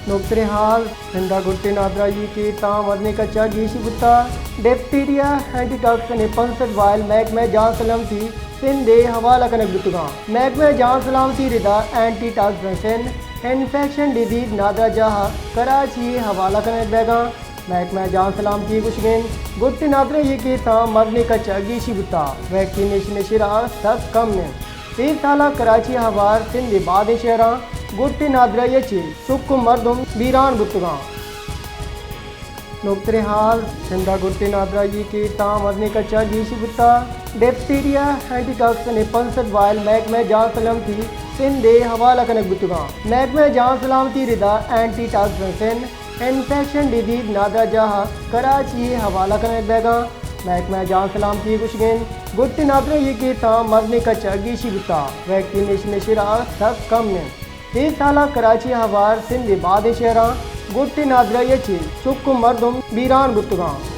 نوکتریں حال، سندھ ءَ گٹیں نادراہی ءِ کیس تاں مزنیں کچ ءَ گیشی بوتگ۔ ڈیپتیریا اینٹی ٹاکسن ءِ پنچ سد وائل محکمہ جان سلامتی سندھ ءِ حوالہ کنگ بوتگ اَنت۔ محکمہ جان سلامتی ءِ ردا anti toxin Sindh infection diseases نادراہ جاہ کراچی ءَ حوالہ کنگ بیگ ءَ اَنت۔ محکمہ جان سلامتی ءِ گوشگ اِنت گٹیں نادراہی ءِ کیس تاں مزنیں کچ ءَ گیشی بوتگ، ویکسینیشن ءِ شرح سک کم اِنت۔ اے سال ءَ کراچی ءَ ہوار سندھ ءِ بازیں شہراں گٹیں نادراہی ءَ چہ سک ءُ مردم بیران بوتگ اَنت۔ نوکتریں حال، سندھ ءَ گٹیں نادراہی ءِ کیس تاں مزنیں کچ ءَ گیشی بوتگ۔ ڈیپتیریا اینٹی ٹاکسن ءِ پنچ سد وائل محکمہ جان سلامتی سندھ ءَ حوالہ کنگ بوتگ اَنت۔ محکمہ جان سلامتی ءِ ردا anti toxin Sindh infection diseases نادراہ جاہ کراچی ءَ حوالہ کنگ بیگ ءَ اَنت۔ محکمہ جان سلامتی ءِ گوشگ اِنت گٹیں نادراہی ءِ کیس تاں مزنیں کچ ءَ گیشی بوتگ، ویکسینیشن ءِ شرح سک کم اِنت۔ اے سال ءَ کراچی ءَ ہوار سندھ ءِ بازیں شہراں گٹیں نادراہی ءَ چہ سک ءُ مردم بیران بوتگ اَنت۔